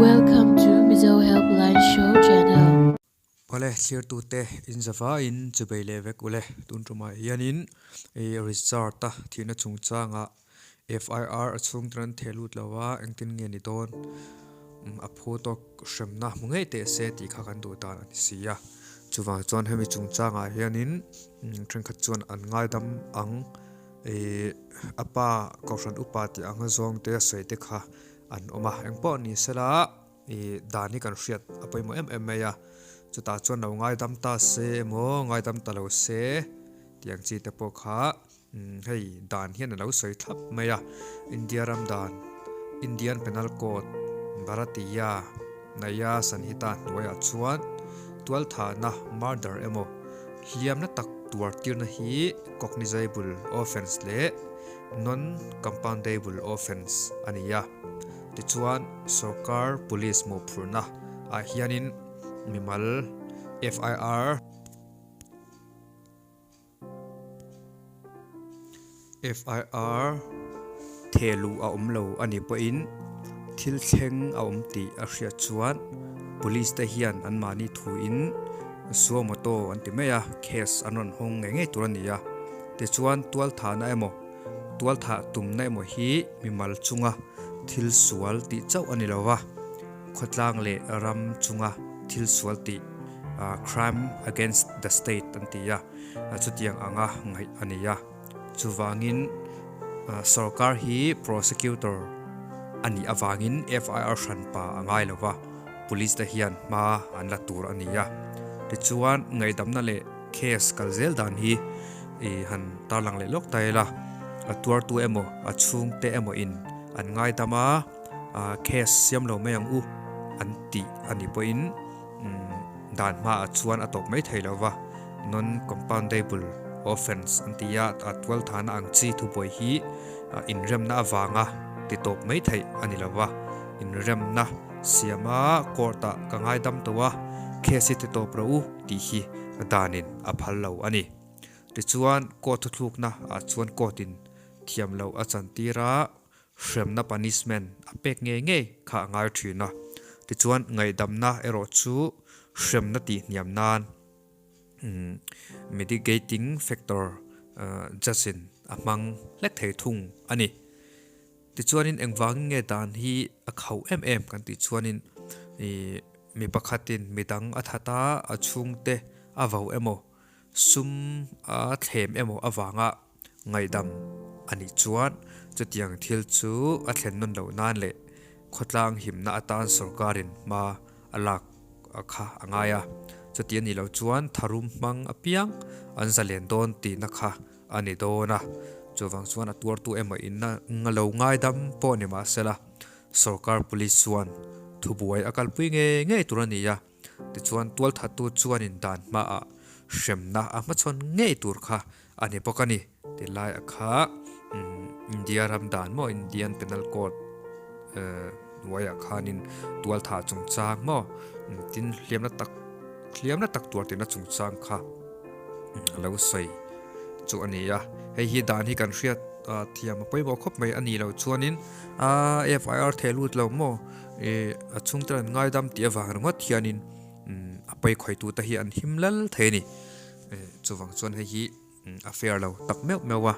Welcome to Mizo Helpline Show channel. Awle thlirtute in zavaiin chubei leh vek ule tun tumah hianin ih Richard-a thihna chungchangah FIR a chhungte an theh lut lo a engtin nge ni dawn a phu tawk hremna hmu ngei teh se tih kha kan duh dan a ni si a chuvang chuan hemi chungchangah hianin thenkhat chuan an ngaidam ang ih a pa kohhran upa tih anga zawng te a sawi te kha an awm a engpawh ni sela ih dan hi kan hriat a pawimawh em em mai a chutah chuan lo ngaidam ta se emaw ngaidam ta lo se tih ang chi te pawh kha. Hei dan hian a lo sawi thlap mai a, India ram dan, Indian Penal Code, Bharatiya Nyaya Sanhita hnuaiah chuan tualthahna, murder, emaw hliamna tak tuar tirna hi cognizable offence leh non-compoundable offence a ni a. Tichuan, sorkar police mawhphurhna ah hianin mimal FIR, FIR theh luh a awm lo a nih pawhin thil thleng a awm tih a hriat chuan police te hian anmahni thuin suo moto an ti mai a case an rawn hawng ngei ngei tur a ni a tichuan tualthahna emaw tualthah tumna emaw hi mimal chunga thil sual tih chauh a ni lo va khawtlang leh ram chunga thil sual tih crime against the state an ti a chutiang anga ngaih a ni a chuvangin sorkar hi prosecutor a nih avangin FIR hranpa a ngai lo va police te hian hma an la tur a ni a tichuan ngaihdamna leh case kal zel dan hi ih han tarlang leh lawk ta ila a tuartu emaw a chhungte emaw in an ngaidam a case siam lo mai ang u an tih a nih pawhin Dan hmaah chuan a tawp mai thei lo va, non-compoundable offence an ti a, a tualthahna ang chi thubuai hi inremna avanga ti tawp mai theih a ni lo va, inremna siama court-ah ka ngaidam tawh a, case hi ti tawp rawh u tih hi danin a phal lo a ni. Tichuan court thuthlukna ah chuan court-in thiam loh a chantir a, hremna punishment a pek ngei ngei kha a ngai thin a, tichuan ngaihdamna erawh chu hremna tih hniam nan mitigating factor judge in a hmang hlek thei thung a ni. Tichuanin engvangin nge dan hi a khauh em em kan tih chuanin ih mi pakhatin midang a that a, a chhungte a vo emaw sum a thlem emaw avanga Ngaihdam a nih chuan chutiang thil chu a thlen nawn loh nan leh khawtlang himna atan sorkarin hma a lak kha a ngai a. Chuti a nih loh chuan tharum hmang apiang an zalen dawn tihna kha a ni dawn a. Chuvang chuan a tuartu emaw in a lo ngaidam pawh ni mahsela sorkar police chuan thubuai a kalpui ngei ngei tur a ni a. Tichuan tualthattu chuanin dan hmaah hremna a hmachhawn ngei tur kha a ni bawk a ni. Ti lai a kha India ram dan maw Indian Penal Code hnuaiah khanin tualthah chungchang maw tin hliamna tak hliamna tak tuar tirna chungchang kha a lo sawi chu a ni a. Hei hi dan hi kan hriat thiam a pawimawh khawp mai a nih loh chuanin FIR theh lut lo maw Ih a chhungte an ngaidam tih avang ringawt hianin a pawikhawihtu te hi an him lal thei a ni. Ih chuvang chuan hei hi a fair lo tak meuh meuh a,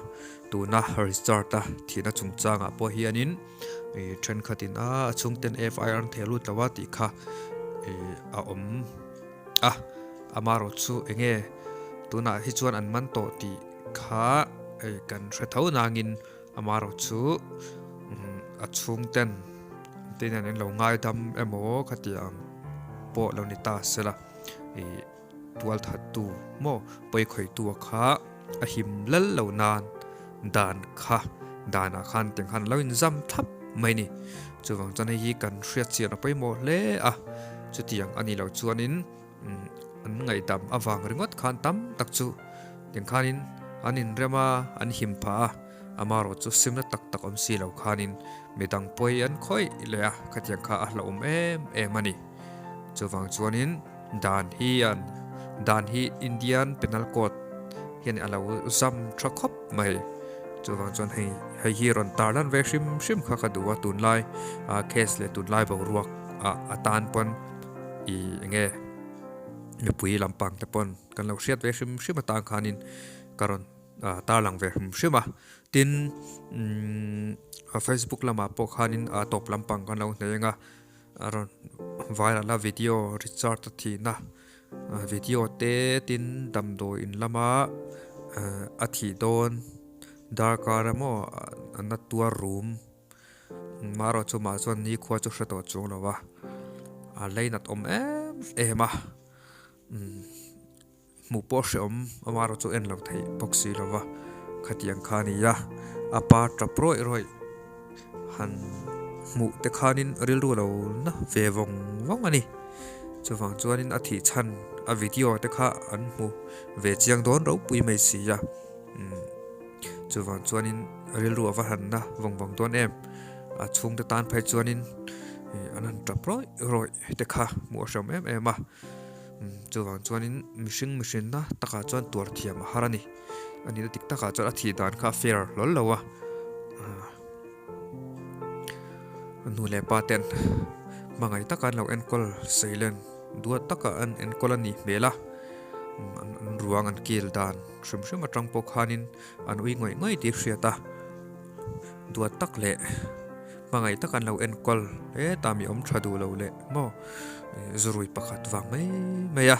tuna Richard-a thihna chungchangah pawh hianin ih thenkhatin a a chhungten FIR an theh lut lo a tih kha ih a awm a, amaherawhchu eng nge tunah hi chuan an man tawh tih kha ih kan hre tho nangin Amaherawhchu a chhungten te hian an lo ngaidam emaw khatiang pawh lo ni ta sela ih tualthattu maw pawikhawihtu kha a him lal lo nan dan kha danah khan tiang khan a lo inzam thlap mai a ni. Chuvang chuan hei hi kan hriat chian a pawimawh hle a, chutiang a nih loh chuanin an ngaihdam avang ringawt khan tam tak chu tiang khanin an inrem a, an him phah a, amaherawh chu simna tak tak awm si lo khanin midang pawi an khawih leh a, khatiang kha a hlauhawm em em a ni. Chuvang chuanin dan hian dan hi Indian Penal Code hian a lo zam tha khawp mai. Chuvang chuan hei hei hi rawn tarlan ve hrim hrim kha ka duh a tunlai case leh tunlai boruak. A tan pawn i enge mipui lampang te pawn kan lo hriat ve hrim hrim atang khanin ka rawn tarlang ve hrim hrim a. Tin, Facebook lamah pawh khanin a tawp lampang kan lo hneh eng a, a rawn viral a video Richard a thihna video te tin damdawi in lama a thih dawn darkar emaw a na tuar rum marawh chu mah chuan nikhua chu hre tawh chuang lo va, a leinat awm em em a. Hmuh pawh hreawm amaherawh chu en lo theih bawk si lo va, khatiang kha a ni a, a pa tap rawih rawih han hmuh te khanin rilru lo na ve vawng vawng a ni. Chuvang chuanin a thih chhan a video te kha an hmu ve chiang dawn ropui mai si a, chuvang chuanin rilru a va han na vawng vawng dawn em. A chhungte tan phei chuanin an han tap rawih rawih te kha hmuh a hreawm em em a. Chuvang chuanin mihring mihrinna takah chuan tuar thiam a har a ni. A nihna dik takah chuan a thih dan kha a fair hlawl lo a. Nu leh pa ten hmangaih taka an lo enkawl seilen duat taka an enkawl a nih hmel a. An ruang an kil dan hrim hrim atang pawh khanin an ui ngawih ngawih tih hriat a. Duat tak leh Hmangaih tak an lo enkawl hetah mi awm tha duh lo leh maw zurui pakhat vang mai mai a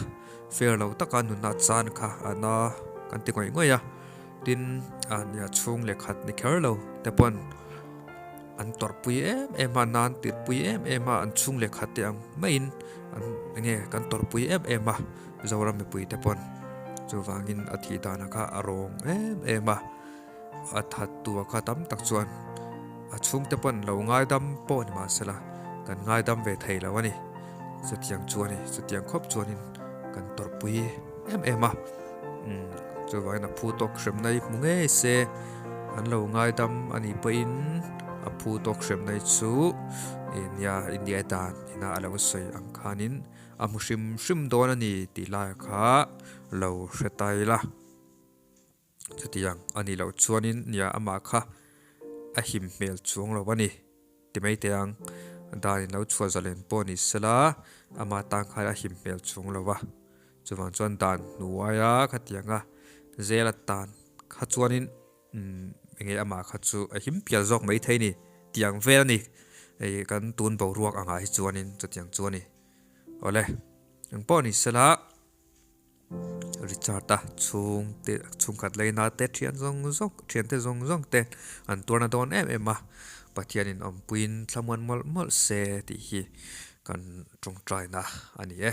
fair lo taka nunna chan kha a na kan ti ngawih ngawih a tin a nia chhung leh khat ni kher lo te pawn an tawrhpui em em a nan tirhpui em em a an chhung leh khat te ang maiin an enge kan tawrhpui em em a Zoram mipui te pawn chuvangin a thih dan kha a rawng em em a. A that tua kha tam tak chuan a chhungte pawn lo ngaidam pawh ni mahsela kan ngaidam ve thei lo a ni. Chutiang chu a ni, chutiang khawp chuanin kan tawrhpui em em a. Umm chuvangin a phu tawk hrem nai hmu ngei se an lo ngaidam a nih pawhin a phu tawk hrem nai chu nia India dan ina a lo sawi ang khanin a hmu hrim hrim dawn a ni tih lai kha lo hre ta ila. Chutiang a nih loh chuanin nia amah kha a him hmel chuang lo a ni ti mai teh ang. Dan in lo chhuah zalen pawh ni sela amah tan khan a him hmel chuang lo a. Chuvang chuan dan hnuaia khatianga zel atan kha chuanin enge amah kha chu a him pial zawk mai thei ni tiang vel a ni. Hei kan tun boruak angah hi chuanin chutiang chu a ni. Awle engpawh ni sela. Richard-a chhungte chhungkhat leina te thian zawng zawng thiante zawng zawng te an tuarna dawn em em a, Pathianin awmpuiin thlamuan mawlh mawlh se tih hi kan tawngtaina a ni e.